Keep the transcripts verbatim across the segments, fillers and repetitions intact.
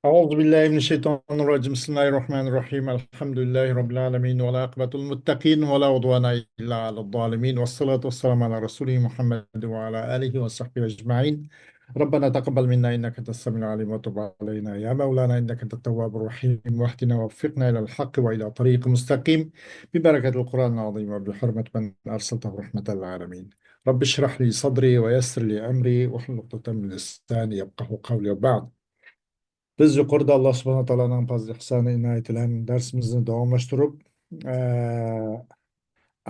أعوذ بالله من الشيطان الرجيم. بسم الله الرحمن الرحيم. الحمد لله رب العالمين، والعاقبة للمتقين، ولا عدوان إلا على الظالمين، والصلاة والسلام على رسوله محمد وعلى آله وصحبه أجمعين. ربنا تقبل منا إنك أنت السميع العليم، وتب علينا يا مولانا إنك أنت التواب الرحيم، واهدنا ووفقنا إلى الحق وإلى طريق مستقيم، ببركة القرآن العظيم وبحرمة من أرسلته رحمة للعالمين. رب اشرح لي صدري ويسر لي أمري واحلل عقدة من لساني يفقهوا قولي وبعد. بىز يۇقىرىدا ئاللا سۇبھانە تائالانىڭ پازىل ئېھسانى ئىنايىتى بىلەن دەرسىمىزنى داۋاملاشتۇرۇپ، ئە،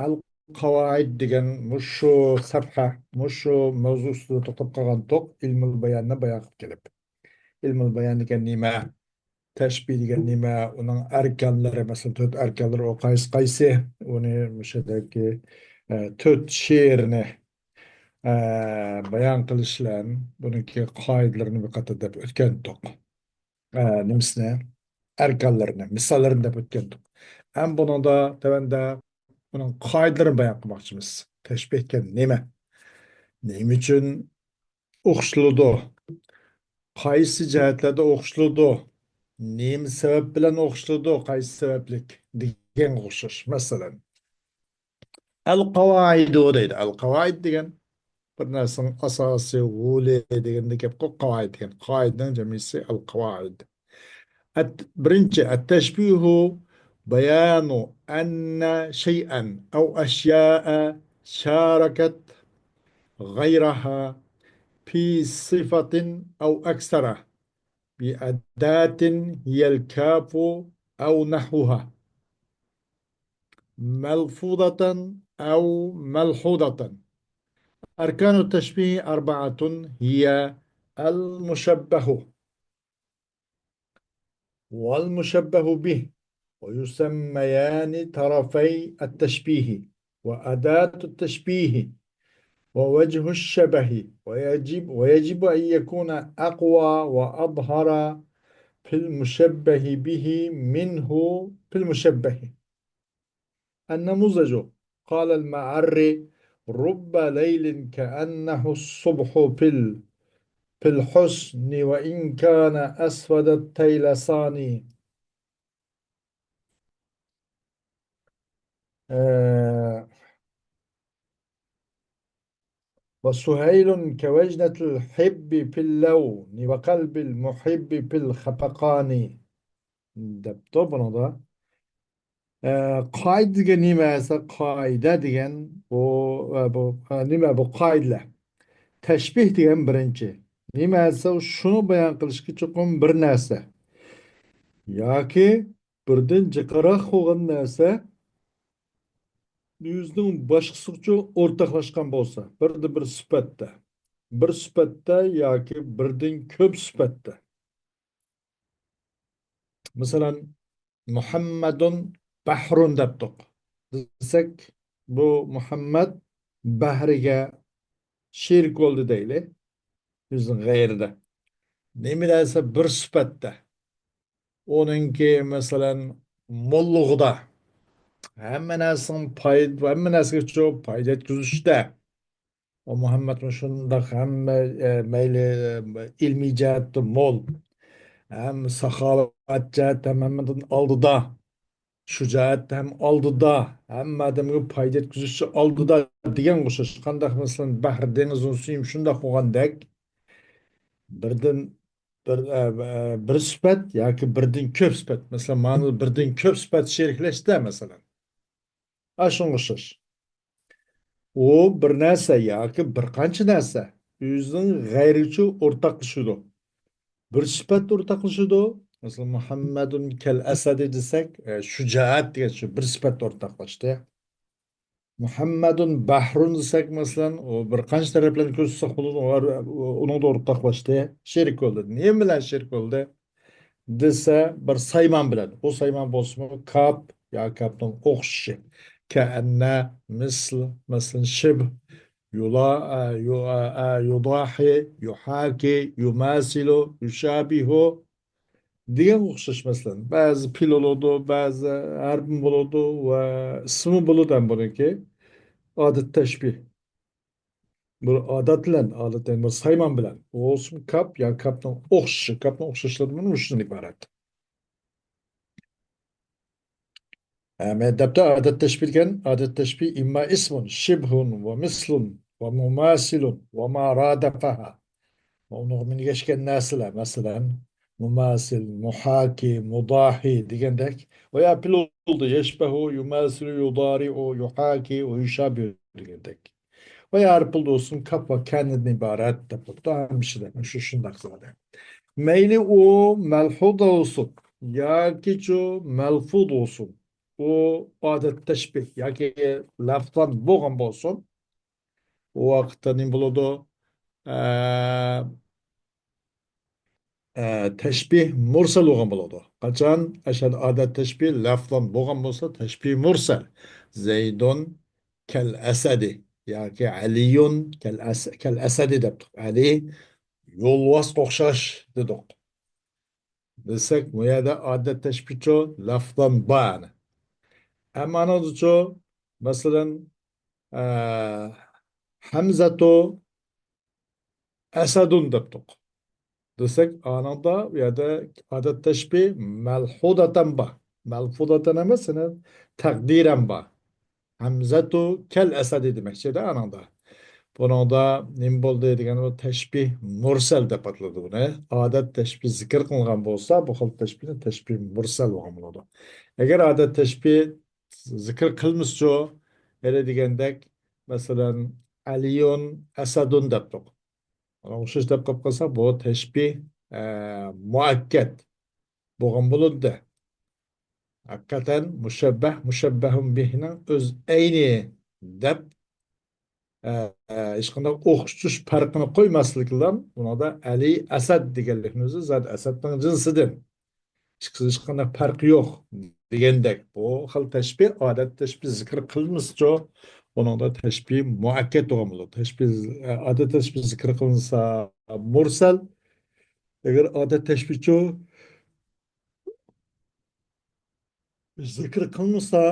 ئەل قاۋائىد دېگەن مۇشۇ سەپھە، مۇشۇ مەۋزۇ ئۈستىدە توختاپ قالغانتۇق، ئىلمۇل باياننى بايان قىلىپ كېلىپ. ئىلمۇل بايان دېگەن نېمە؟ تەشبىھ دېگەن نېمە؟ ئۇنىڭ ئەركانلىرى، مەسىلەن، تۆت ئەركانلىرى ئۇ قايسى قايسى؟ ئۇنى مۇشۇدەكى، ئە، تۆت شېئىرنى، ئە، بايان قىلىش بىلەن بۇنىڭكى قائىدىلىرىنى بىر قاتار دەپ ئۆتكەنتۇق. ئە، نېمىسىنى؟ ئەركانلىرىنى، مىساللىرىنى دەپ ئۆتكەنتۇق. ئەمما بۇنىڭدا تۆۋەندە ئۇنىڭ قائىدىلىرىنى بايان قىلماقچىمىز. تەشبىھ دېگەن نېمە؟ نېمە ئۈچۈن ئوخشىتىلىدۇ؟ قايسى جەھەتلەردە ئوخشىتىلىدۇ؟ نېمە سەۋەب بىلەن ئوخشىتىلىدۇ؟ قايسى سەۋەبلىك؟ دېگەنگە ئوخشاش. مەسىلەن، ئەل قاۋائىدۇ دەيدۇ. ئەل قاۋائىد دېگەن بىر نەرسىنىڭ ئاساسى، غولى دېگەندە گەپقۇ، قاۋائىد دېگەن. قائىدىنىڭ جەمئىيسى ئەل قاۋائىد. ئەت-، بىرىنچى، التشبيه بيان أن شيئا أو أشياء شاركت غيرها في صفة أو أكثر بأداة هي الكاف أو نحوها، ملفوظة أو ملحوظة. أركان التشبيه أربعة، هي المشبه والمشبه به، ويسميان طرفي التشبيه، وأداة التشبيه، ووجه الشبه، ويجب، ويجب أن يكون أقوى وأظهر في المشبه به منه في المشبه. النموذج، قال المعري: رب ليل كأنه الصبح في ال-، في الحسن وإن كان أسود التيلسان. آه، وسهيل كوجنة الحب في اللون وقلب المحب في الخفقان. دەپتۇ بۇنىڭدا. ئە، قائىدە دېگەن نېمە دېسە، قائىدە دېگەن بۇ، ئە، بۇ، ئە، نېمە بۇ قائىدىلەر؟ تەشبىھ دېگەن بىرىنچى. نېمە دېسە، شۇنى بايان قىلىشقا چوقۇم بىر نەرسە ياكى بىردىن جىقراق بولغان نەرسە ئۆزىنىڭ باشقىسىغىچە ئورتاقلاشقان بولسا، بىردە بىر سۈپەتتە، بىر سۈپەتتە ياكى بىردىن كۆپ سۈپەتتە. مەسىلەن، مۇھەممەدۇن بەھرۇن دەپتۇق دېسەك، بۇ مۇھەممەد بەھرىگە شېرىك بولدى دەيلى، ئۆزىنىڭ غەيرىدە. نېمە دېسە، بىر سۈپەتتە. ئۇنىڭكى، مەسىلەن، موللۇقىدا، ھەممە نەرسىنىڭ پايدا، ھەممە نەرسىگە شۇ پايدا يەتكۈزۈشتە. ئۇ مۇھەممەدمۇ شۇنداق ھەممە، ئە، مەيلى، ئە، ئىلمىي جەھەتتە مول، ھەم ساخاۋەت جەھەتتە ھەم ھەممىدىن ئالدىدا، شۇجائەتتە ھەم ئالدىدا، ھەممە ئادەمگە پايدا يەتكۈزۈشتە ئالدىدا دېگەنگە ئوخشاش. قانداق، مەسىلەن، بەھر، دېڭىزنىڭ سۈيى شۇنداق بولغاندەك، بىردىن بىر، ئە، ئە، بىر سۈپەت ياكى بىردىن كۆپ سۈپەت. مەسىلەن، مانا بىردىن كۆپ سۈپەت شېرىكلەشتى، مەسىلەن. ئاشۇنىڭغا ئوخشاش. ئۇ بىر نەرسە ياكى بىر قانچە نەرسە ئۆزىنىڭ غەيرىچە ئورتاقلىشىدۇ. بىر سۈپەتتە ئورتاقلىشىدۇ. مەسىلەن، مۇھەممەدۇن كەل ئەسەدى دېسەك، ئە، شۇجائەت دېگەن شۇ بىر سۈپەتتە ئورتاقلاشتى. مۇھەممەدۇن بەھرۇن دېسەك، مەسىلەن، ئۇ بىر قانچە تەرەپلەرنى كۆرسەتسەك بولىدۇ، ئۇلار ئۇنىڭدا ئورتاقلاشتى، شېرىك بولدى. نېمە بىلەن شېرىك بولدى دېسە، بىر سايمان بىلەن. ئۇ سايمان بولسىمۇ كاپ يا كاپنىڭ ئوخشىشى. كەئەننە، مىسل، مەسىلەن، شىبھ، يۇلا، ئە، يۇ-، ئە، ئە، يۇداھى، يۇھاكى، يۇماسىلۇ، يۇشابىھۇ، دېگەنگە ئوخشاش. مەسىلەن، بەزى پېئىل بولىدۇ، بەزى ھەرپمۇ بولىدۇ ۋە ئىسمىمۇ بولىدۇ ھەم بۇنىڭكى. ئادەت تەشبىھ. بىر ئادەت بىلەن، ئادەتەن بىر سايمان بىلەن. ئۇ بولسۇن كاپ يا كاپنىڭ ئوخشىشى، كاپنىڭ ئوخشاشلىرىدىن مۇشۇندىن ئىبارەت. ھە، مەن دەپتۇ ئادەت تەشبىھ دېگەن، ئادەت تەشبىھ ئىمما ئىسمۇن، شىبھۇن ۋە مىسلۇن ۋە مۇماسىلۇن ۋە ما رادەفەھا. ئۇنىڭغا مىنگەشكەن نەرسىلەر، مەسىلەن، مۇماسىل، مۇھاكى، مۇداھى دېگەندەك. ۋە يا پېئىل بولدى، يەشبەھۇ، يۇماسىلۇ، يۇدارىئۇ، يۇھاكى ۋە يۇشابىھۇ دېگەندەك. ۋە يا ھەرپ بولدى بولسۇن، كاپ ۋە كانىدىن ئىبارەت دەپ بوپتۇ، ھەمىشە شۇ، شۇنداق زادى. مەيلى ئۇ مەلھۇز بولسۇن ياكى شۇ مەلفۇز بولسۇن، ئۇ ئادەت تەشبىھ ياكى لەفزان بولغان بولسۇن، ئۇ ۋاقىتتا نېمە بولىدۇ؟ ئە، ئە، تەشبىھ مۇرسەل بولغان بولىدۇ. قاچان ئەشەدە ئادەت تەشبىھ لەفزان بولغان بولسا، تەشبىھ مۇرسەل. زەيدۇن كەل ئەسەدى ياكى ئەلىيۇن كەل ئەس-، كەل ئەسەدى دەپتۇق. ئەلى يولۋاسقا ئوخشاش دېدۇق. دېسەك، بۇ يەردە ئادەت تەشبىھچۇ لەفزان بار. ئەمما ئانىڭدىچۇ، مەسىلەن، ئە، ھەمزەتۇ ئەسەدۇن دەپتۇق. دېسەك، ئانىڭدا بۇ يەردە ئادەت تەشبىھ مەلھۇزەتەن بار. مەلفۇزەتەن ئەمەس، يەنى تەقدىرەن بار. ھەمزەتۇ كەل ئەسەدى دېمەكچىدە ئانىڭدا. بۇنىڭدا نېمە بولدى دېگەن، ئۇ تەشبىھ مۇرسەل دەپ ئاتىلىدۇ بۇنى. ئادەت تەشبىھ زىكىر قىلىنغان بولسا، بۇ خىل تەشبىھنى تەشبىھ مۇرسەل بولغان بولىدۇ. ئەگەر ئادەت تەشبىھ زىكىر قىلمىسىچۇ، ھېلى دېگەندەك، مەسىلەن، ئەلىيۇن ئەسەدۇن دەپتۇق. ئوخشاش دەپ قېلىپ قالسا، بۇ تەشبىھ، ئە، مۇئەككەت بولغان بولىدۇ. ھەقىقەتەن مۇشەببەھ، مۇشەببەھۇن بىھنىڭ ئۆز ئەينى دەپ، ئە، ئە، ھېچقانداق ئوخشىتىش پەرقىنى قويماسلىقى بىلەن، بۇنىڭدا ئەلى ئەسەد دېگەنلىكنىڭ ئۆزى زادى ئەسەدنىڭ جىنسىدىن. ئىككىسىدە ھېچقانداق پەرقى يوق دېگەندەك. بۇ خىل تەشبىھ ئادەت تەشبىھ زىكىر قىلمىسىچۇ، ئۇنىڭدا تەشبىھ مۇئەككەت بولغان بولىدۇ. تەشبىھ، ئادەت تەشبىھ زىكىر قىلىنسا مۇرسەل، ئەگەر ئادەت تەشبىھچۇ زىكىر قىلمىسا،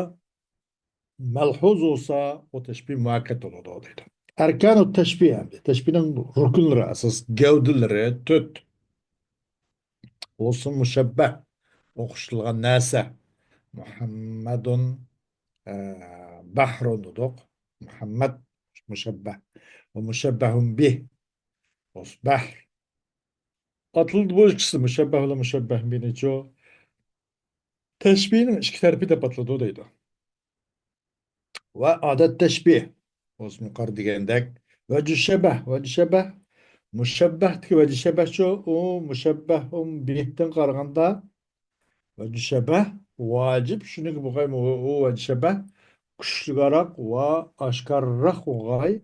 مەلھۇز بولسا، ئۇ تەشبىھ مۇئەككەت بولىدۇ دەيدۇ. ئەركانۇ تەشبىھ ئەمدى. تەشبىھنىڭ رۇكۇنلىرى، ئاساس گەۋدىلىرى تۆت. بولسۇن مۇشەببەھ، ئوخشىتىلغان نەرسە. مۇھەممەدۇن، ئە، بەھرۇن دېدۇق. مۇھەممەد مۇشەببەھ. ۋە مۇشەببەھۇن بىھ. بولسا بەھر. ئاتىلىدۇ بۇ ئىككىسى، مۇشەببەھ بىلەن مۇشەببەھ بىھنىچۇ. تەشبىھنىڭ ئىككى تەرىپى دەپ ئاتىلىدۇ دەيدۇ. ۋە ئادەت تەشبىھ. بولسۇن يۇقىرى دېگەندەك. ۋەجۇ شەبەھ، ۋەجۇ شەبەھ. مۇشەببەھتىكى ۋەجۇ شەبەھچۇ، ئۇ مۇشەببەھۇن بىھتىن قارىغاندا ۋەجۇ شەبەھ ۋاجىپ، شۇنىڭكى بولغاي، ئۇ، ئۇ ۋەجۇ شەبەھ كۈچلۈكراق ۋە ئاشكارىراق بولغاي.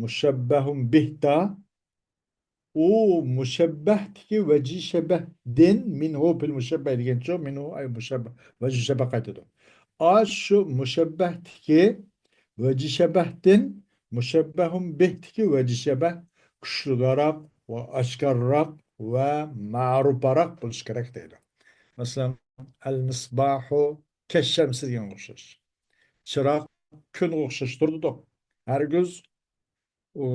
مۇشەببەھۇن بىھتا ئۇ مۇشەببەھتىكى ۋەجى شەبەھدىن، مىنھۇ پىل مۇشەببەھ دېگەنچۇ، مىنھۇ ئەي مۇشەببەھ، ۋەجى شەبەھ قايتىدۇ. ئاشۇ مۇشەببەھتىكى ۋەجى شەبەھدىن مۇشەببەھۇن بىھتىكى ۋەجى شەبەھ كۈچلۈكراق ۋە ئاشكارىراق ۋە مەرۇپراق بولۇشى كېرەك دەيدۇ. مەسىلەن، ئەل مىسباھۇ كەششەمسى دېگەنگە ئوخشاش. چىراغ كۈنگە ئوخشاش تۇرىدۇ. ھەرگىز ئۇ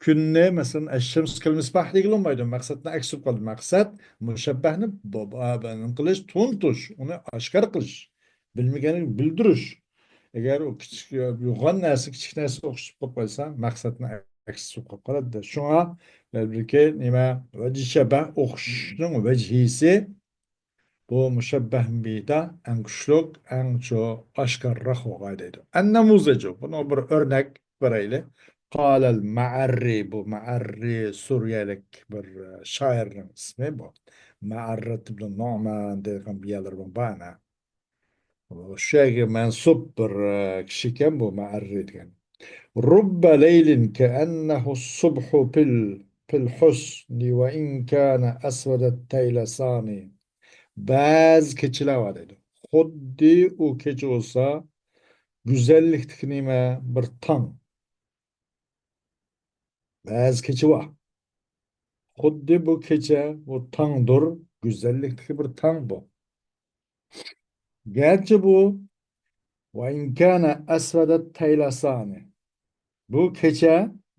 كۈننى، مەسىلەن، ئەششەمس كەلمىسى پاھ دېگىلى بولمايدۇ. مەقسەتنى ئەكس بولۇپ قالدى. مەقسەت مۇشەببەھنى ب-، ب-، نېمە قىلىش، تونۇتۇش، ئۇنى ئاشكارا قىلىش، بىلمىگەننى بىلدۈرۈش. ئەگەر ئۇ كىچىك، يوغان نەرسە، كىچىك نەرسە ئوخشىتىپ قويۇپ قالسا، مەقسەتنى ئەكس بولۇپ قالىدۇ. شۇڭا، بەلكى نېمە، ۋەجى شەبەھ ئوخشىشنىڭ ۋەجھىسى بۇ مۇشەببەھ بىھدا ئەڭ كۈچلۈك، ئەڭ چوڭ ئاشكارىراق بولغاي دەيدۇ. ئەننەمۇزەجۇ، بۇنىڭ بىر ئۆرنەك بېرەيلى. قالەل مەئەررى، بۇ مەئەررى سۈرىيەلىك بىر شائىرنىڭ ئىسمى بۇ. مەئەررەت ئىبنۇ نۇئمان دەيدىغان بىر يەرلىرى بار ئەنە. شۇ يەرگە مەنسۇپ بىر، ئە، كىشى ئىكەن بۇ مەئەررى دېگەن. رۇببە لەيلىن كەئەننەھۇ سۇبھۇ پىل، پىل ھۇسنى ۋە ئىن كانە ئەسۋەدەت تەيلەسانى. بەزى كېچىلەر بار دەيدۇ. خۇددى ئۇ كېچە بولسا گۈزەللىكتىكى نېمە؟ بىر تاڭ. بەزى كېچە بار. خۇددى بۇ كېچە، بۇ تاڭدۇر، گۈزەللىكتىكى بىر تاڭ بۇ. گەرچە بۇ، ۋە ئىن كانە ئەسۋەدەت تەيلەسانى. بۇ كېچە،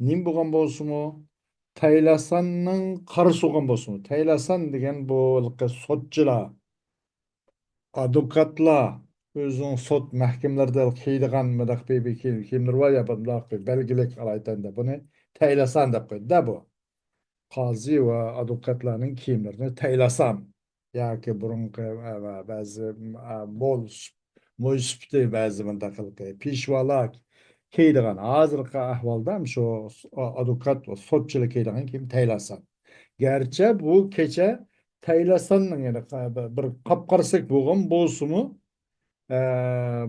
نېمە بولغان بولسىمۇ، تەيلاساننىڭ قارىسى بولغان بولسىمۇ، تەيلاسان دېگەن بۇ ھېلىقى سوتچىلار، ئادۋوكاتلار، ئۆزىنىڭ سوت مەھكىمىلىرىدە كىيىدىغان مۇنداق بىر، بىر كىيىم، كىيىملىرى بار يا، بۇنداق بىر بەلگىلىك ئالايىتەندە، بۇنى تەيلاسان دەپ قويدى-دە بۇ. قازى ۋە ئادۋوكاتلارنىڭ كىيىملىرىنى تەيلاسان ياكى بۇرۇنقى، ئە، بەزى، ئە، مول سۈپ-، موي سۈپىتى، بەزى مۇنداق خىل پېشۋالار كىيىدىغان، ھازىرقى ئەھۋالدا شۇ ئادۋوكات ۋە سوتچىلار كىيىدىغان كىيىم تەيلاسان. گەرچە بۇ كېچە تەيلاساننىڭ، يەنى بىر قاپقارىسەك بولغان بولسىمۇ، ئە،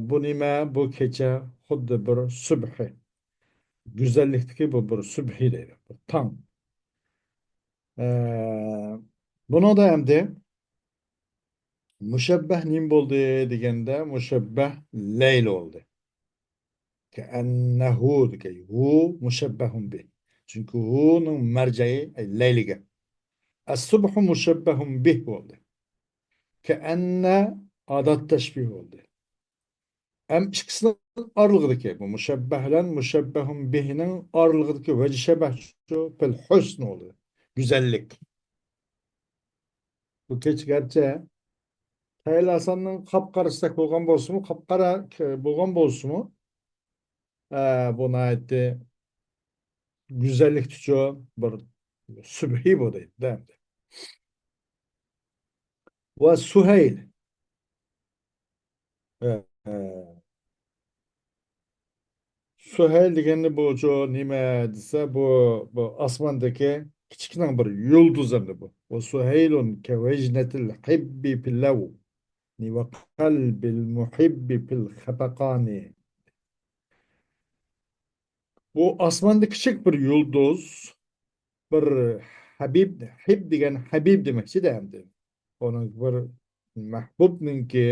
بۇ نېمە؟ بۇ كېچە خۇددى بىر سۈبھى. گۈزەللىكتىكى بۇ بىر سۈبھى دەيدۇ، بىر تاڭ. ئە، بۇنىڭدا ئەمدى مۇشەببەھ نېمە بولدى دېگەندە، مۇشەببەھ لەيل بولدى. كەئەننەھۇ دېگەن ھۇ مۇشەببەھۇن بىھ. چۈنكى ھۇنىڭ مەرجەئى، ئەي، لەيلىگە. ئەسسۇبھۇ مۇشەببەھۇن بىھ بولدى. كەئەننە ئادات تەشبىھ بولدى. ئەم ئىككىسىنىڭ ئارىلىقىدىكى، بۇ مۇشەببەھ بىلەن مۇشەببەھۇن بىھنىڭ ئارىلىقىدىكى ۋەجھى شەبەھ شۇ، پىل ھۇسن بولدى. گۈزەللىك. بۇ كېچە گەرچە تەيلاساننىڭ قاپقارىسىدەك بولغان بولسىمۇ، قاپقارا ك-، بولغان بولسىمۇ، ئە، بۇ ناھايىتى گۈزەللىكتىچۇ بىر سۈبھى بۇ دەيدۇ ئەمدى. ۋە سۇھەيل. ئە، ئە. سۇھەيل دېگەندە بۇچۇ نېمە دېسە، بۇ، بۇ ئاسماندىكى كىچىكنىڭ بىر يۇلدۇز ئەمدى بۇ. ۋە سۇھەيلۇن كەۋەجنەتىل ھىببى پىلەۋ. ۋە قەلبىل مۇھىببى پىل خەپەقانى. بۇ ئاسماندا كىچىك بىر يۇلدۇز، بىر ھەبىب، ھىب دېگەن ھەبىب دېمەكچىدە ئەمدى. ئۇنىڭ بىر مەھبۇبنىڭكى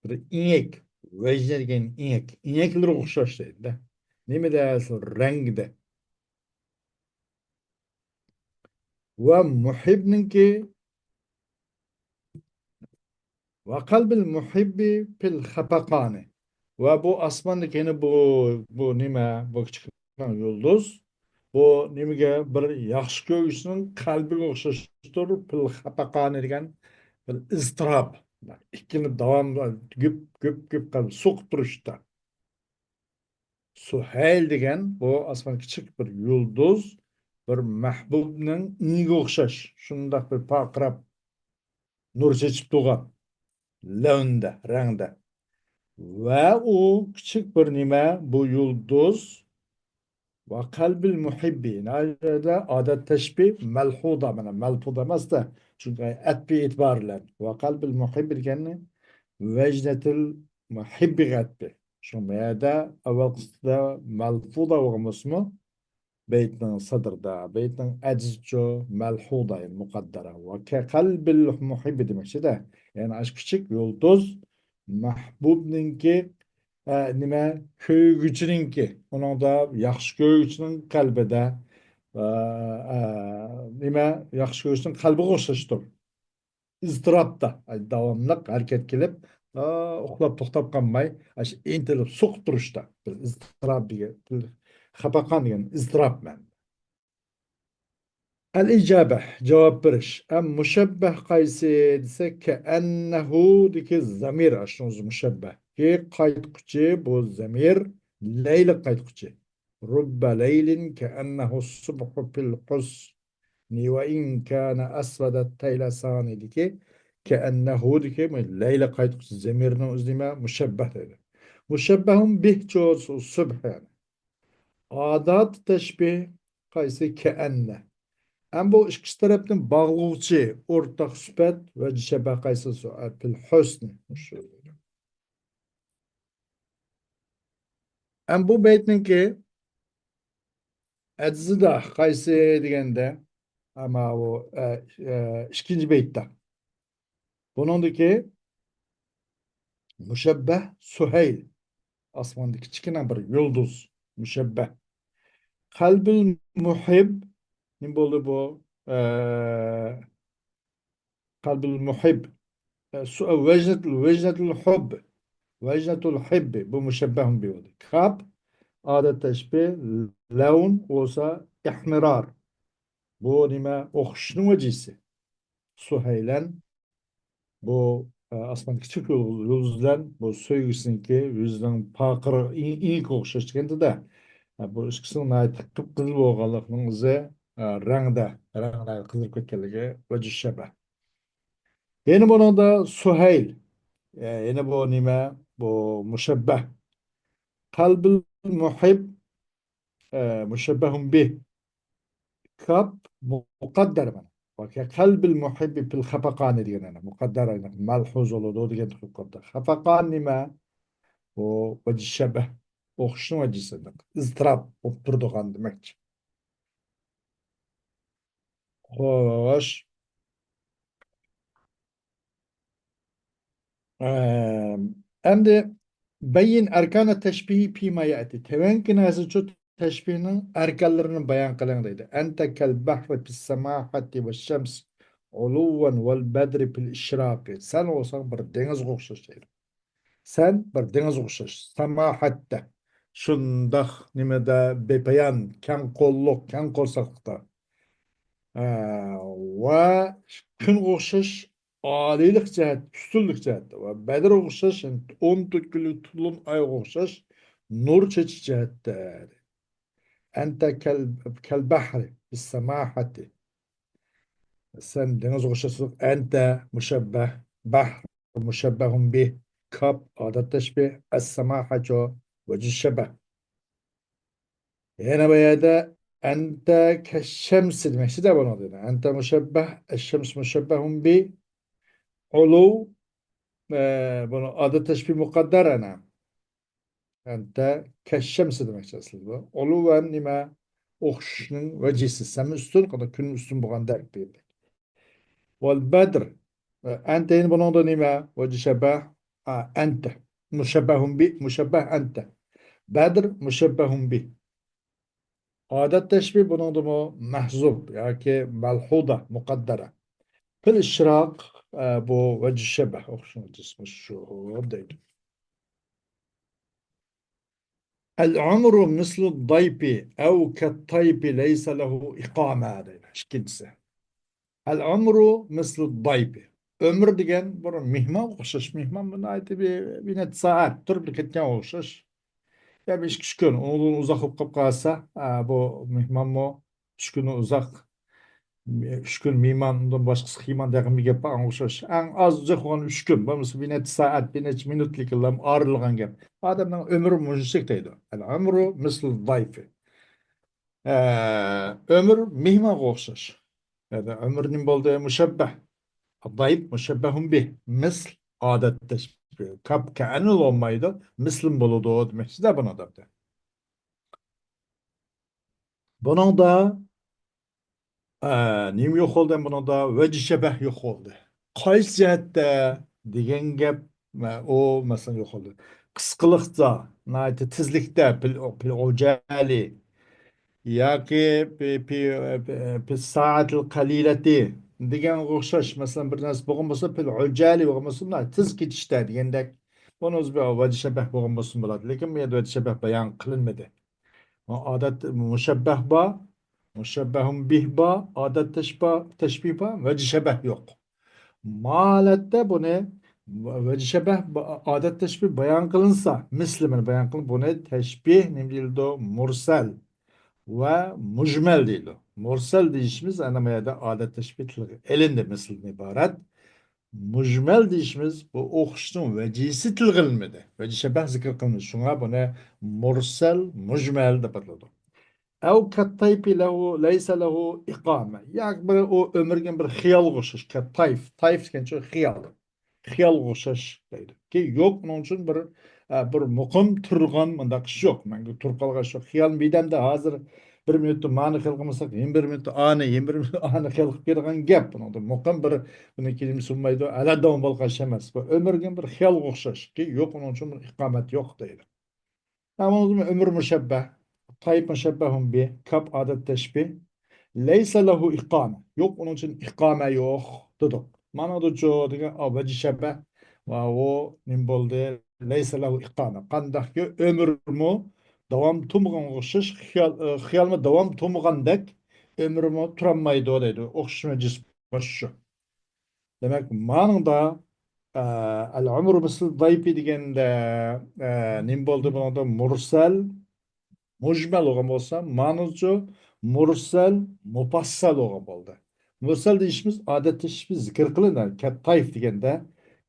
بىر ئېڭەك، ۋەجنە دېگەن ئېڭەك، ئېڭەكلىرىگە ئوخشاش دەيدۇ-دە. نېمىدە؟ شۇ رەڭگىدە. ۋە مۇھىبنىڭكى، ۋە قەلبىل مۇھىببى پىل خەپەقانى. ۋە بۇ ئاسماندىكى يەنە بۇ، بۇ نېمە؟ بۇ كىچىك يۇلدۇز. بۇ نېمىگە؟ بىر ياخشى كۆرگۈچىنىڭ قەلبىگە ئوخشاشتۇر. پىل خەپەقانى دېگەن بىر ئىزتىراپ. ئىككىلىنىپ داۋاملىق گۈپ، گۈپ، گۈپ قەلب سوقۇپ تۇرۇشتا. سۇھەيل دېگەن بۇ ئاسمان كىچىك بىر يۇلدۇز، بىر مەھبۇبنىڭ ئېڭىگە ئوخشاش، شۇنداق بىر پارقىراپ نۇر چېچىپ تۇرغان لەۋندە، رەڭدە. ۋە ئۇ كىچىك بىر نېمە، بۇ يۇلدۇز. ۋە قەلبىل مۇھىببى. ئادەت تەشبىھ مەلھۇدا، مانا مەلپۇدا ئەمەس-دە. چۈنكى ئەتپى ئېتىبار بىلەن. ۋە قەلبىل مۇھىببى دېگەننى ۋەجنەتىل مۇھىببىگە ئەتپى. شۇ يەردە ئەۋۋەل قىسىمدا مەلفۇدا بولغان بولسىمۇ، بەيتنىڭ سەدرىدا، بەيتنىڭ ئەجزىچۇ مەلھۇدا، يەنى مۇقەددەرە. ۋە كەقەلبىل مۇھىببى دېمەكچىدە. يەنى ئاشۇ كىچىك يۇلتۇز مەھبۇبنىڭكى، ئە، نېمە، كۆيگۈچىنىڭكى، ئۇنىڭدا ياخشى كۆرگۈچىنىڭ قەلبىدە، ئە، ئە، نېمە، ياخشى كۆرگۈچىنىڭ قەلبىگە ئوخشاشتۇر. ئىزتىراپتا، ئاي، داۋاملىق ھەرىكەت قىلىپ، ئا، ئۇخلاپ توختاپ قالماي، ئاشۇ ئىنتىلىپ سوقۇپ تۇرۇشتا. بىر ئىزتىراپ دېگەن، خاپاقان دېگەن ئىزتىراپ مەن. ئەل ئىجابە، جاۋاب بېرىش. ئەم مۇشەببەھ قايسى دېسە، كەئەننەھۇدىكى زەمىر، ئاشۇنىڭ مۇشەببەھ. كى قايتقۇچى، بۇ زەمىر لەيلىگە قايتقۇچى. رۇببە لەيلىن كەئەننەھۇ سۇبھۇ پىل ھۇس. نى ۋە ئىن كانە ئەسۋەدەت تەيلەسانىدىكى كەئەننەھۇدىكى لەيلىگە قايتقۇچى زەمىرنىڭ ئۆزى نېمە؟ مۇشەببەھ دەيدۇ. مۇشەببەھۇن بىھ چۇ سۇبھ يەنى. ئادات تەشبىھ قايسى؟ كەئەننە. ئەم بۇ ئىككىسى تەرەپنى باغلىغۇچى ئورتاق سۈپەت ۋە شەبەھ قايسى؟ سۇ-، پىل ھۇسنى. ئەم بۇ بەيتنىڭكى ئەجزىدا قايسى دېگەندە، ئەمما ئۇ، ئە، ئە، ئىككىنچى بەيتتە. بۇنىڭدىكى مۇشەببەھ سۇھەيل. ئاسماندا كىچىككىنە بىر يۇلدۇز. مۇشەببەھ. قەلبىل مۇھىب. نېمە بولدى بۇ؟ ئە، قەلبىل مۇھىب. ئە، سۇ-، ۋەجنەتۇل، ۋەجنەتۇل ھۇب. ۋەجنەتۇل ھىببى. بۇ مۇشەببەھۇن بىھ بولدى. كاپ. ئادەت تەشبىھ، لەۋن بولسا ئىھمىرار. بۇ نېمە؟ ئوخشىشىشنىڭ ۋەجىسى. سۇھەيلەن، بۇ، ئە، ئاسمان كىچىك يۇلدۇز، يۇلدۇز بىلەن بۇ سۆيگۈسىنىڭكى يۈزىنىڭ پارقىرىغا ئېڭىككە ئوخشاش دېگەندە، ئە، بۇ ئىككىسىنىڭ ناھايىتى قىپقىزىل بولغانلىقىنىڭ ئىزى، ئە، رەڭدە، رەڭ ناھايىتى قىزىرىپ كەتكەنلىكى ۋەجھۇ شەبەھ. يەنە بۇنىڭدا سۇھەيل، ئە، يەنە بۇ نېمە؟ بۇ مۇشەببەھ. قەلبىل مۇھىب، ئە، مۇشەببەھۇن بىھ. كاپ مۇقەددەر مانا. قەلبىل مۇھىببى پىل خەپەقانى دېگەن، يەنە مۇقەددەر، يەنە مەلھۇز بولىدۇ دېگەن ھۇكۇمدا. خەپەقان نېمە؟ ئۇ ۋەجھۇ شەبەھ، ئوخشىشىش ۋەجىسى، ئىزتىراپ بولۇپ تۇرىدىغان دېمەكچى. خوش. ئەم، ئەمدى بەيين ئەركانە تەشبىھى پىما يەتى. تۆۋەنكى نەرسە شۇ تەشبىھنىڭ ئەركانلىرىنى بايان قىلىڭ دەيدۇ. ئەنتە كەل بەھرى پىس سەماھەتى ۋە شەمس ئۇلۇۋەن ۋەل بەدرى پىل ئىشراقى. سەن بولساڭ بىر دېڭىزغا ئوخشاش دەيدۇ. سەن بىر دېڭىزغا ئوخشاش. ساماھەتتە. شۇنداق نېمىدە بىپايان، كەڭ قوللۇق، كەڭ قورساقلىقتا. ئە، ۋە كۈنگە ئوخشاش ئالىيلىق جەھەت، ئۈستۈنلۈك جەھەتتە. ۋە بەدرگە ئوخشاش، يەنى ئون تۆت كۈنلۈك تولۇن ئايغا ئوخشاش نۇر چېچىش جەھەتتە. ئەنتە كەل، كەل بەھرى، بىس ساماھەتى. سەن دېڭىزغا ئوخشاش. ئەنتە مۇشەببەھ، بەھر مۇشەببەھۇن بىھ، كاپ ئادەت تەشبىھ، ئەس ساماھەچۇ ۋەجھۇ شەبەھ. يەنە بۇ يەردە ئەنتە كەششەمسى دېمەكچىدە بۇنىڭ دېدى. ئەنتە مۇشەببەھ، ئەششەمس مۇشەببەھۇن بىھ، ئۇلۇ، ئە، بۇنى ئادەت تەشبىھ مۇقەددەر ئەنە. ئەنتە كەششەمسى دېمەكچى ئەسلىدە بۇ. ئۇلۇۋەن نېمە؟ ئوخشىشىشنىڭ ۋەجىسى. سەن ئۈستۈن، كۈن ئۈستۈن بولغاندەك دېدى. ۋەل بەدر. ئەنتە يەنە بۇنىڭدا نېمە؟ ۋەجھۇ شەبەھ. ئا، ئەنتە. مۇشەببەھۇن بىھ، مۇشەببەھ ئەنتە. بەدر مۇشەببەھۇن بىھ. ئادەت تەشبىھ بۇنىڭدىمۇ مەھزۇب ياكى مەلھۇدا مۇقەددەرە. پىل ئىشراق، ئە، بۇ ۋەجھۇ شەبەھ ئوخشىمايدۇ، شۇ دەيدۇ. ئەل ئۇمرۇ مىسلۇ دايپى ئەۋ كەت تايپى لەيسە لەھۇ ئىقامە دەيدۇ. ئىككىنچىسى. ئەل ئۇمرۇ مىسلۇ دايپى. ئۆمۈر دېگەن بىر مېھمانغا ئوخشاش. مېھمان بۇ ناھايىتى بىر، بىر نەچچە سائەت تۇرۇپ كەتكەنگە ئوخشاش. يا بىر ئىككى، ئۈچ كۈن، ئۇنىڭدىن ئۇزاق بولۇپ قالىپ قالسا، ئا، بۇ مېھمانمۇ ئۈچ كۈندىن ئۇزاق، ئۈچ كۈن مېھمان، ئۇندىن باشقىسى قىلماڭ دېگەن بىر گەپ بار، ئاڭا ئوخشاش. ئەڭ ئاز جىق بولغان ئۈچ كۈن، بولمىسا بىر نەچچە سائەت، بىر نەچچە مىنۇتلۇقلا ئايرىلغان گەپ. ئادەمنىڭ ئۆمرى مۇشۇنچىلىك دەيدۇ. ئەل ئۇمرۇ مىسلۇ دايپى. ئە، ئۆمۈر مېھمانغا ئوخشاش. يەنى ئۆمۈر نېمە بولدى؟ مۇشەببەھ. دايپ مۇشەببەھۇن بىھ. مىسل ئادەت تەشبىھ. كاپ كەئەننى بولمايدۇ. مىسلىم بولىدۇ دېمەكچىدە بۇنىڭدا. بۇنىڭدا، ئە، نېمە يوق بولدى؟ بۇنىڭدا ۋەجھۇ شەبەھ يوق بولدى. قايسى جەھەتتە دېگەن گەپ، ئە، ئۇ مەسىلە يوق بولدى. قىسقىلىقتا، ناھايىتى تېزلىكتە، پىل، پىل ئوجالى ياكى پى، پى، پى، پى سائەتىل قەلىلەتى دېگەنگە ئوخشاش، مەسىلەن، بىر نەرسە بولغان بولسا، پىل ئوجالى بولغان بولسا، مۇنداق تېز كېتىشتە دېگەندەك، بۇنىڭ ئۆزى بىر ۋەجھۇ شەبەھ بولغان بولسىمۇ بولاتتى. لېكىن بۇ يەردە ۋەجھۇ شەبەھ بايان قىلىنمىدى. ئادەت مۇشەببەھ بار، مۇشەببەھۇن بىھ بار، ئادەت تەشبىھ، تەشبىھ بار، ۋەجھۇ شەبەھ يوق. ما ھالەتتە بۇنى ۋەجھۇ شەبەھ، ئادەت تەشبىھ بايان قىلىنسا، مىسلى بىلەن بايان قىلىنىپ، بۇنى تەشبىھ نېمە دېيىلىدۇ؟ مۇرسەل ۋە مۇجمەل دېيىلىدۇ. مۇرسەل دېيىشىمىز ئەنە بۇ يەردە ئادەت تەشبىھ تىلغا ئېلىندى، مىسلدىن ئىبارەت. مۇجمەل دېيىشىمىز بۇ ئوخشىشنىڭ ۋەجىسى تىلغا ئېلىنمىدى. ۋەجھۇ شەبەھ زىكىر قىلىنمىدى. شۇڭا بۇنى مۇرسەل، مۇجمەل دەپ ئاتىلىدۇ. ئەۋ كەتتايپى لەھۇ، لەيسە لەھۇ ئىقامە. ياكى بىر ئۇ ئۆمۈرگە بىر خىيالغا ئوخشاش. كەتتايف، تايف دېگەنچە خىيال. خىيالغا ئوخشاش دەيدۇ. كى يوق، ئۇنىڭ ئۈچۈن بىر، ئە، بىر مۇقىم تۇرغان مۇنداق ئىش يوق. مەڭگۈ تۇرۇپ قالغان ئىش يوق. خىيال بىردەمدە ھازىر بىر مىنۇتتا مانى خىيال قىلمىساق، يەنە بىر مىنۇتتا ئانى، يەنە بىر مىنۇتتا ئانى خىيال قىلىپ بېرىدىغان گەپ. بۇنىڭدا مۇقىم بىر، بۇنى كېلىم سۇنمايدۇ، ئەلەددىن بولغان ئىش ئەمەس. بۇ ئۆمۈرگە بىر خىيالغا ئوخشاش. كى يوق، ئۇنىڭ ئۈچۈن بىر ئىقامەت يوق دەيدۇ. ئەمما ئۆمۈر مۇشەببەھ، تايىپ مۇشەببەھۇن بى، كاپ ئادەت تەشبىھ، لەيسە لەھۇ ئىقامە. يوق، ئۇنىڭ ئۈچۈن ئىقامە يوق دېدۇق. مانا دۇچۇ دېگەن، ئا، ۋەجھۇ شەبەھ. ۋە ئۇ نېمە بولدى؟ لەيسە لەھۇ ئىقامە. قانداقكى ئۆمۈرمۇ داۋام تۇرمىغانغا ئوخشاش، خىيال، ئى، خىيالمۇ داۋام تۇرمىغاندەك ئۆمرىمۇ تۇرالمايدۇ دەيدۇ. ئوخشىمايدۇ، مانا شۇ. دېمەك، مانىڭدا، ئە، ئەل ئۆمرۇ مىسلى دەيپى دېگەندە، ئە، نېمە بولدى بۇنىڭدا؟ مۇرسەل، مۇجمەل بولغان بولسا، مانىچۇ مۇرسەل، مۇپەسسەل بولغان بولدى. مۇرسەل دېيىشىمىز ئادەتتە شۇ زىكىر قىلىنىدۇ. كەت تايىف دېگەندە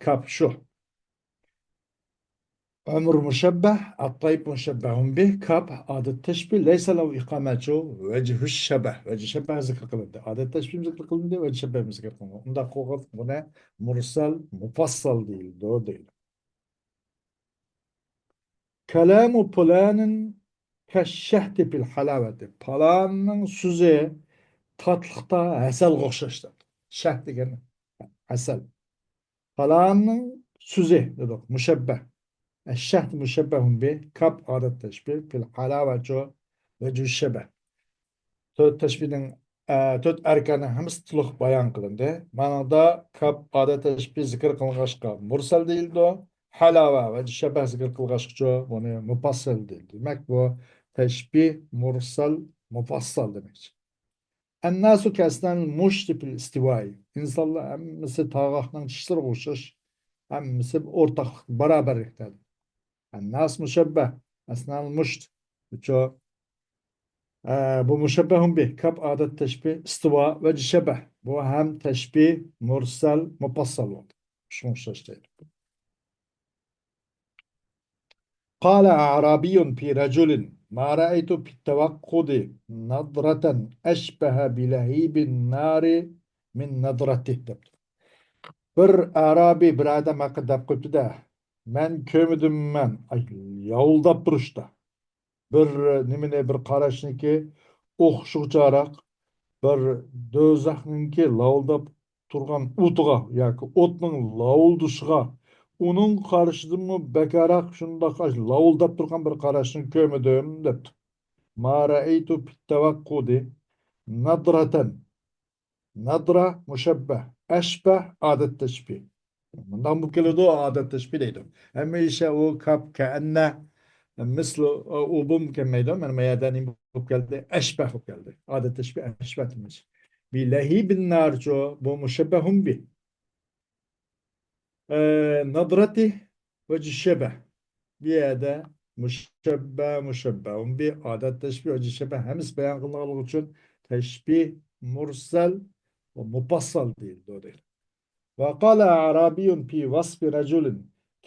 كاپ شۇ. ئۆمرۇ مۇشەببەھ، ئەت تايىپ مۇشەببەھۇن بىھ، كاپ ئادەت تەشبىھ، لەيسە لەھۇ ئىقامەچۇ ۋەجھۇش شەبەھ. ۋەجھۇش شەبەھ زىكىر قىلىندى. ئادەت تەشبىھ زىكىر قىلىندى، ۋەجھۇش شەبەھ زىكىر قىلىندى. ئۇنداق قىلغان بۇنى مۇرسەل، مۇپەسسەل دېيىلىدۇ، دەيدۇ. كالامۇ پۇلانىن كەششەھدى پىل ھالاۋەتى. پالاننىڭ سۆزى تاتلىقتا ھەسەلگە ئوخشاش دەپ. شەھ دېگەن ھەسەل. پالاننىڭ سۆزى دېدۇق، مۇشەببەھ. ئەششەھد مۇشەببەھۇن بىھ، كاپ ئادەت تەشبىھ، پىل ھالاۋەچۇ ۋەجھۇش شەبەھ. تۆت تەشبىھنىڭ، ئە، تۆت ئەركاننىڭ ھەممىسى تولۇق بايان قىلىندى. مانىڭدا كاپ ئادەت تەشبىھ زىكىر قىلىنغاچقا مۇرسەل دېيىلىدۇ. ھالاۋە ۋە شەبەھ زىكىر قىلغاچقىچۇ بۇنى مۇپەسسەل دېيىلدى. دېمەك، بۇ تەشبىھ مۇرسەل، مۇپەسسەل دېمەكچى. ئەنناسۇ كەسنەن مۇشتى پىل ئىستىۋاي. ئىنسانلار ھەممىسى تاغاقنىڭ چىشلىرىغا ئوخشاش، ھەممىسى ئورتاقلىق، بارابەرلىكتە. ئەنناس مۇشەببەھ، ئەسنان مۇشت. ئۇچۇ، ئە، بۇ مۇشەببەھۇن بىھ، كاپ ئادەت تەشبىھ، ئىستىۋا ۋە شەبەھ. بۇ ھەم تەشبىھ مۇرسەل، مۇپەسسەل بولدى. شۇنىڭغا ئوخشاش دەيدۇ. قال أعرابي في رجل ما رأيت في التوقد نضرة أشبه بلهيب النار من نضرته دەپتۇ. بىر ئەرابىي بىر ئادەم ھەققىدە دەپ قويۇپتۇ-دە، مەن كۆرمىدىم، مەن، ئاي، لاۋۇلداپ تۇرۇشتا بىر نېمىنى، بىر قاراشنىكى ئوخشىغۇچاراق بىر دوزاخنىڭكى لاۋۇلداپ تۇرغان ئوتىغا ياكى ئوتنىڭ لاۋۇلدىشىغا، ئۇنىڭ قارىشىدىنمۇ بەكرەك شۇنداق لاۋۇلداپ تۇرغان بىر قاراشنى كۆرمىدىم دەپتۇ. ما رأيت في التوقد نضرة. نضرة مۇشەببەھ، ئەشبەھ ئادەت تەشبىھ. مۇنداق بولۇپ كېلىدۇ، ئادەت تەشبىھ دەيدۇ. ھەمىشە ئۇ كاپ، كەئەننە، مىسلى، ئۇ بولۇپ كەلمەيدۇ. مانا ما يەردە نېمە بولۇپ كەلدى؟ ئەشبەھ بولۇپ كەلدى. ئادەت تەشبىھ ئەشبەھ دېمەكچى. بىلەھىبىن نارچۇ، بۇ مۇشەببەھۇن بىھ. ئە، نەدرەتى ۋەجھۇ شەبەھ. بۇ يەردە مۇشەببە، مۇشەببەھۇن بىھ، ئادەت تەشبىھ، ۋەجھۇ شەبەھ ھەممىسى بايان قىلىنغانلىقى ئۈچۈن تەشبىھ مۇرسەل ۋە مۇپەسسەل دېيىلىدۇ، دەيدۇ. وقال أعرابي في وصف رجل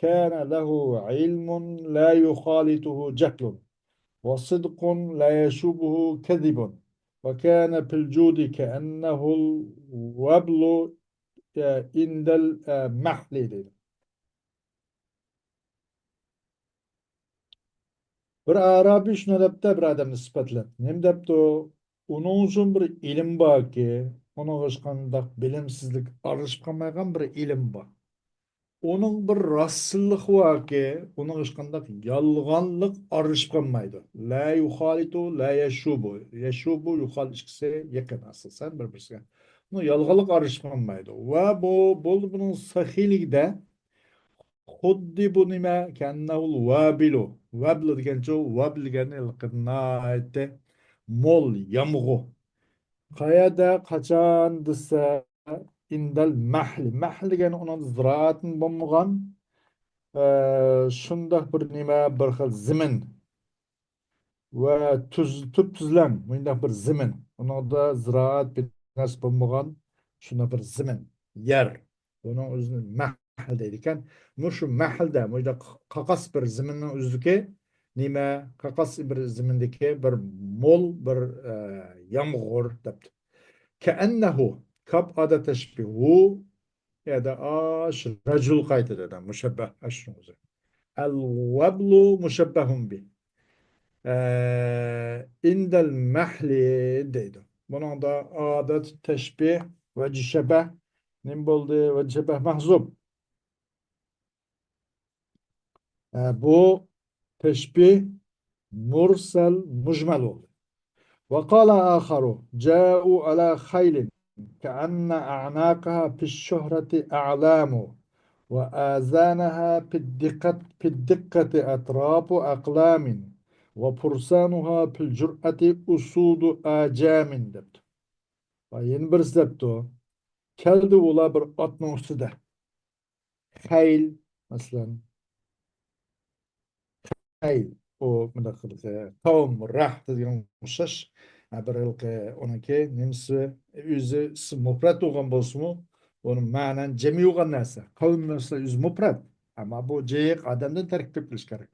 كان له علم لا يخالطه جهل وصدق لا يشوبه كذب وكان في الجود كأنه الوبل عند المحل دەيدۇ. بىر ئارابىي شۇنى دەپتۇ، بىر ئادەمنى سۈپەتلەپ. نېمە دەپتۇ؟ ئۇنىڭ ئۈچۈن بىر ئىلىم باركى، ئۇنىڭغا ھېچقانداق بىلىمسىزلىك ئارىلىشىپ قالمايدىغان بىر ئىلىم بار. ئۇنىڭ بىر راستچىللىقى باركى، ئۇنىڭغا ھېچقانداق يالغانلىق ئارىلىشىپ قالمايدۇ. لا يخالط، لا يشوب. يشوب، يخالط ئىككىسى يېقىن ئاساسەن بىر-بىرسىگە. بۇ يالغانلىق ئارىلىشىپ قالمايدۇ. ۋە بۇ، بولدى بۇنىڭ سېخىيلىكىدە خۇددى بۇ نېمە؟ كەننەھۇل ۋابىلۇ. ۋابىلۇ دېگەنچۇ؟ ۋابىل دېگەن ھېلىقى ناھايىتى مول يامغۇر. قەيەردە، قاچان دېسە، ئىندەل مەھلى. مەھلى دېگەن ئۇنىڭ زىرائەتمۇ بولمىغان، ئە، شۇنداق بىر نېمە، بىر خىل زېمىن. ۋە تۈز، تۈپتۈزلەڭ مۇنداق بىر زېمىن. ئۇنىڭدا زىرائەت بىناسى بولمىغان شۇنداق بىر زېمىن، يەر. بۇنىڭ ئۆزىنى مەھلى دەيدىكەن. مۇشۇ مەھلىدە، مۇشۇنداق قاقاس بىر زېمىننىڭ ئۆزىدىكى نېمە، قاقاس بىر زېمىندىكى بىر مول بىر، ئە، يامغۇر دەپتۇ. كەئەننەھۇ، كاپ ئادەت تەشبىھ، ھۇ، يەردە ئاش، رەجۇل قايتىدۇ، مۇشەببەھ، ئاشۇنىڭ ئۆزى. ئەل ۋەبلۇ مۇشەببەھۇن بىھ. ئە، ئىندەل مەھلى دەيدۇ. بۇنىڭدا ئادەت تەشبىھ، ۋەجھۇ شەبەھ نېمە بولدى؟ ۋەجھۇ شەبەھ مەھزۇپ. ئە، بۇ تەشبىھ مۇرسەل مۇجمەل بولدى. وقال آخر جاءوا على خيل كأن أعناقها في الشهرة أعلام وآذانها في الدقة، في الدقة أطراف أقلام ۋە پۇرسانۇھا پىل جۇرئەتى ئۇسۇدۇ ئەجەمىن دەپتۇ. ۋە يەنە بىرسى دەپتۇ. كەلدى ئۇلار بىر ئاتنىڭ ئۈستىدە. خەيل، مەسىلەن، خەيل، ئۇ مۇنداق قىلدى، قەۋم، رەھتى دېگەن ئوخشاش. ھە، بىر ھېلىقى ئۇنىڭكى نېمىسى، ئۆزى ئىسمى مۇپرەت بولغان بولسىمۇ، ئۇنىڭ مەنەن جەمئىي بولغان نەرسە. قەۋم مەسىلەن ئۆزى مۇپرەت. ئەمما بۇ جىق ئادەمدىن تەركىب تېپىلىشى كېرەك.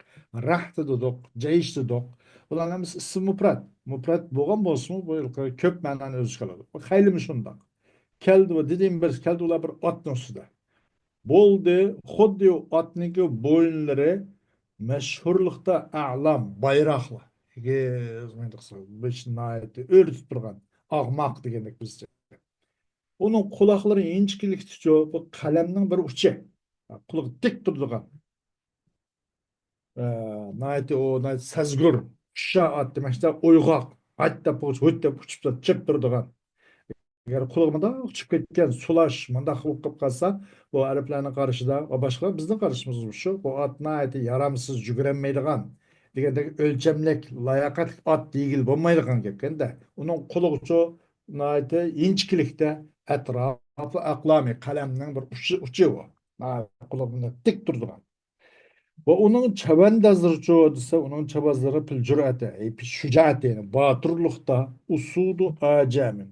رەھتى دېدۇق، جەيش دېدۇق. بۇلارنىڭ ھەممىسى ئىسمى مۇپرەت. مۇپرەت بولغان بولسىمۇ، بۇ ھېلىقى كۆپ مەنانى ئۆز ئىچىگە ئالىدۇ. خەيلىمۇ شۇنداق. كەلدى، دېدىم بىر، كەلدى ئۇلار بىر ئاتنىڭ ئۈستىدە. بولدى، خۇددى ئۇ ئاتنىڭكى بويۇنلىرى مەشھۇرلۇقتا ئەلام، بايراقلار. ئېگىز، مۇنداق قىلسا، بېشى ناھايىتى ئۆرتۈپ تۇرغان، ئاغماق دېگەندەك بىزچە. ئۇنىڭ قۇلاقلىرى ئىنچىكىلىكتىچۇ، بۇ قەلەمنىڭ بىر ئۇچى. قۇلىقى تىك تۇرىدىغان. ئە، ناھايىتى ئۇ، ناھايىتى سەزگۈر، ئۇششاق ئات دېمەكچىدە، ئويغاق، ھايت دەپ بولسا، ھۇيت دەپ ئۇچۇپ چىپ تۇرىدىغان. ئەگەر قۇلىقى مۇنداق چۈشۈپ كەتكەن، سۇلاش مۇنداق بولۇپ قالسا، بۇ ئەرەبلەرنىڭ قارىشىدا ۋە باشقىلار بىزنىڭ قارىشىمىزمۇ شۇ، بۇ ئات ناھايىتى يارامسىز، يۈگۈرەلمەيدىغان دېگەندەك ئۆلچەملىك، لاياقەتلىك ئات دېگىلى بولمايدىغان گەپكەندە، ئۇنىڭ قۇلىقىچۇ ناھايىتى ئىنچىكىلىكتە، ئەتراپى ئەقلامى، قەلەمنىڭ بىر ئۇچى، ئۇچى ئۇ. ناھايىتى قۇلىقى تىك تۇرىدىغان. ۋە ئۇنىڭ چەۋەندازلىرىچۇ دېسە، ئۇنىڭ چەۋەندازلىرى پىل جۈرئەتى، ئەي، پىل شۇجائەتى، يەنى باتۇرلۇقتا، ئۇسۇدۇ ئاجامىن.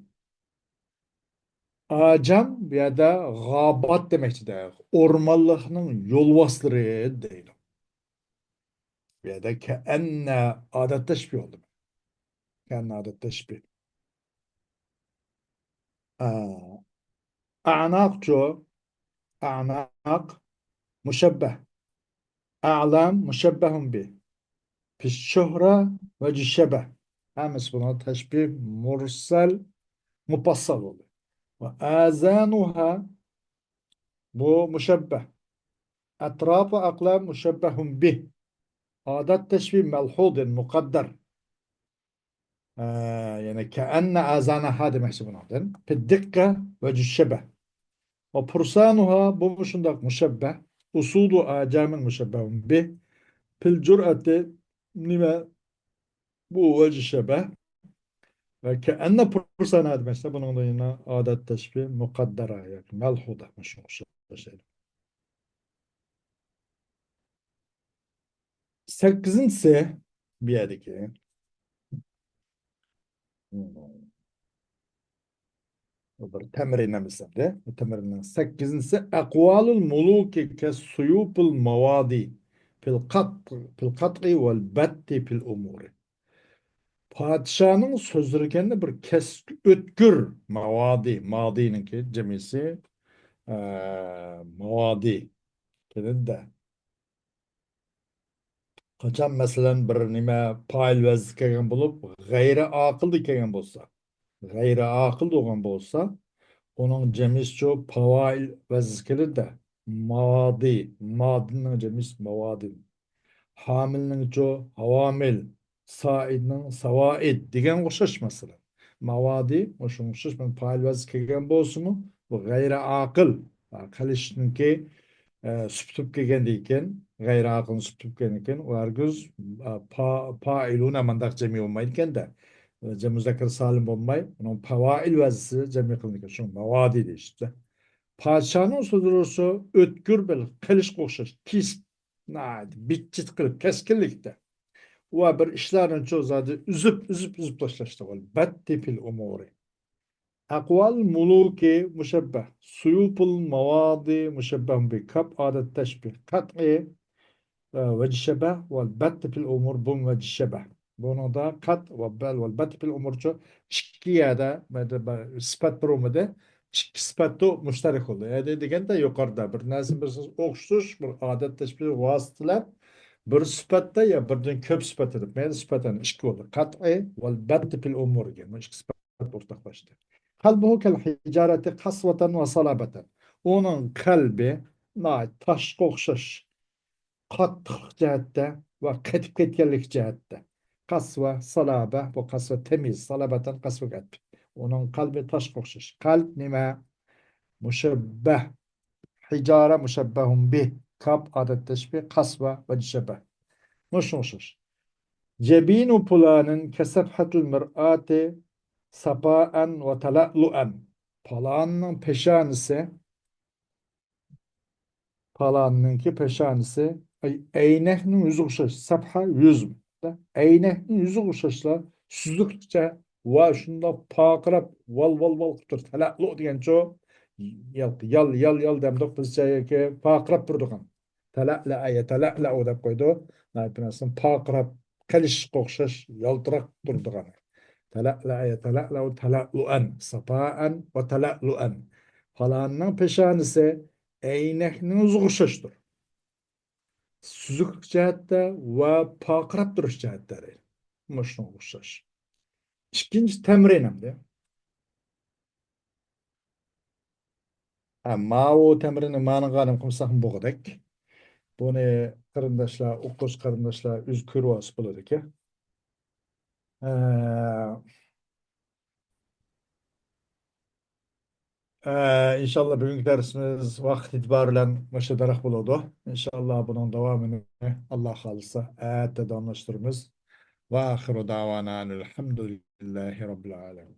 ئاجام بۇ يەردە غابات دېمەكچىدە، ئورمانلىقنىڭ يولۋاسلىرى دەيدۇ. بۇ يەردە كەئەننە ئادەت تەشبىھ بولدى. كەئەننە ئادەت تەشبىھ. ئا-، ئەناقچۇ، ئەناق مۇشەببەھ. ئەلام مۇشەببەھۇن بى. پىششۇھرە ۋە جۈشەبەھ. ھەممىسى بۇنىڭ تەشبىھ مۇرسەل، مۇپەسسەل بولدى. ۋە ئەزانۇھا، بۇ مۇشەببەھ. ئەتراپۇ ئەقلام مۇشەببەھۇن بى. ئادەت تەشبىھ مەلھۇدىن مۇقەددەر. ئە، يەنى كەئەننە ئەزانەھا دېمەكچى بۇنىڭدىن. پىددىققە ۋە جۈششەبە. ۋە پۇرسانۇھا، بۇمۇ شۇنداق مۇشەببە. ئۇسۇدۇ ئاجامىن مۇشەببەھۇن بىھ. پىل جۈرئەتى نېمە؟ بۇ ۋە جۈششەبە. ۋە كەئەننە پۇرسانە دېمەكچى، بۇنىڭدا يەنە ئادەت تەشبىھ مۇقەددەرە ياكى مەلھۇدە، مۇشۇ ئوخشاش. سەككىزىنچىسى بۇ يەردىكى. بۇ بىر تەمرىن ئەمەس ئەمدى. بۇ تەمرىننىڭ سەككىزىنچىسى، ئەقۋالۇل مۇلۇكى كەسسۇيۇپىل ماۋادى پىل قەت-، پىل قەتئى ۋەل بەتتى پىل ئۇمۇرى. پادىشاھنىڭ سۆزلىرى ئىكەندە بىر كەسكى ئۆتكۈر ماۋادى، مادىنىڭكى جەمئىسى، ئە، ماۋادى. كېلىدىدە. قاچان، مەسىلەن، بىر نېمە پائىل ۋەزنىگە كەلگەن بولۇپ، غەيرىي ئاقىلدا كەلگەن بولسا، غەيرىي ئاقىل بولغان بولسا، ئۇنىڭ جەمئىسىچۇ پاۋائىل ۋەزنىگە كېلىدۇ-دە. ماۋادى، مادىنىڭ جەمئىسى ماۋادىن. ھامىلنىڭچۇ ھاۋامىل، سائىدنىڭ ساۋائىد دېگەنگە ئوخشاش مەسىلە. ماۋادى، مۇشۇنىڭغا ئوخشاش، مانا پائىل ۋەزنىگە كەلگەن بولسىمۇ، بۇ غەيرىي ئاقىل، ھە، قىلىچنىڭكى، ئە، سۈپىتى بولۇپ كەلگەندىن كېيىن، غەيرىي ئاقىلنى سۈپىتى بولۇپ كەلگەندىن كېيىن، ئۇ ھەرگىز، ئە، پا-، پائىلۇنە مانداق جەمئىي بولمايدىكەن-دە. ئە، جەم مۇزەككەر سالىم بولماي، ئۇنىڭ پاۋائىل ۋەزنىسى جەمئىي قىلىنىدىكەن. شۇڭا ماۋادى دېيىشىپتۇ. پادىشاھنىڭ سۆزلىرى بولسا ئۆتكۈر بىر قىلىچقا ئوخشاش، كېسىك، ناھايىتى بىت-چىت قىلىپ، كەسكىنلىكتە. ۋە بىر ئىشلارنىچۇ زادى ئۈزۈپ، ئۈزۈپ، ئۈزۈپ تاشلاشتى. ۋەل بەتتى پىل ئۇمۇرى. ئەقۋال مۇلۇكى مۇشەببەھ، سۇيۇپۇل ماۋادى مۇشەببەھۇن بى، كاپ ئادەت تەشبىھ، قەتئىي، ئە، ۋەجىشەبەھ، ۋەل بەتتى پىل ئۇمۇر، بۇم ۋەجىشەبەھ. بۇنىڭدا قەت ۋە بەل ۋەل بەتتى پىل ئۇمۇرچۇ ئىككى يەردە، سۈپەت بىر بولمىدى. ئىككى سۈپەتتۇ مۇشتەرەك بولدى. يەنى دېگەندە يۇقىرىدا بىر نەرسىنى بىر سۆز ئوخشىتىش، بىر ئادەت تەشبىھى ۋاسىتىلەپ بىر سۈپەتتە يا بىردىن كۆپ سۈپەتتە دەپ، مەيلى سۈپەت يەنى ئىككى بولدى. قەتئىي ۋەل بەتتى پىل ئۇمۇر دېگەن بۇ ئىككى سۈپەت ئورتاقلاشتى. قەلبۇھۇ كەل ھىجارەتى قەسۋەتەن ۋە سالابەتەن. ئۇنىڭ قەلبى ناھايىتى تاشقا ئوخشاش. قاتتىقلىق جەھەتتە ۋە قېتىپ كەتكەنلىك جەھەتتە. قەسۋە، سالابە، بۇ قەسۋە تەميىز، سالابەتەن قەسۋەگە ئەتىپ. ئۇنىڭ قەلبى تاشقا ئوخشاش. قەلب نېمە؟ مۇشەببەھ. ھىجارە مۇشەببەھۇن بىھ. كاپ ئادەت تەشبىھ، قەسۋە ۋەجىشەبەھ. مۇشۇ ئوخشاش. جبين فلان كصفحة المرآة صفاء وتلألؤا. پالاننىڭ پېشانىسى، پالاننىڭكى پېشانىسى، ئەي، ئەينەكنىڭ يۈزىگە ئوخشاش، سەپھە يۈز. ئەينەكنىڭ يۈزىگە ئوخشاشلا سۈزۈكلۈكچە ۋە شۇنداق پارقىراپ، ۋال، ۋال، ۋال قىلىپ تۇرىدۇ. تەلەلۇ دېگەنچۇ، يال، يال، يال، يال دەمدۇق بىزچە ياكى پارقىراپ تۇرىدىغان. تەلەلەئە، يەتەلەلەئۇ دەپ قويىدۇ. ناھايىتى بىر نەرسىنى پارقىراپ، قېلىشقا ئوخشاش يالتىراق تۇرىدىغان. تەلەلەئە، يەتەلەلەئۇ، تەلەلۇئەن، سەپائەن ۋە تەلەلۇئەن. پالاننىڭ پېشانىسى ئەينەكنىڭ يۈزىگە ئوخشاشتۇر. سۈزۈكلۈك جەھەتتە ۋە پارقىراپ تۇرۇش جەھەتتە دەيدۇ. مۇشۇنىڭغا ئوخشاش. ئىككىنچى تەمرىن ئەمدى. ھە، ماۋۇ تەمرىننى مانىغا نېمە قىلساقمۇ بولغۇدەك. بۇنى قېرىنداشلار، ئوقۇغۇچى قېرىنداشلار ئۆزى كۆرۈۋالسا بولىدىكەن. ئە، ئە، ئىنشاللا بۈگۈنكى دەرسىمىز ۋاقىت ئېتىبارى بىلەن مۇشۇ دەرەخ بولىدۇ. ئىنشاللا بۇنىڭ داۋامىنى ئاللا خالىسا ئەتە داۋاملاشتۇرىمىز. ۋە ئاخىرۇ داۋانا ئەنىل ھەمدۇلىللاھى رەببىل ئالەمىن.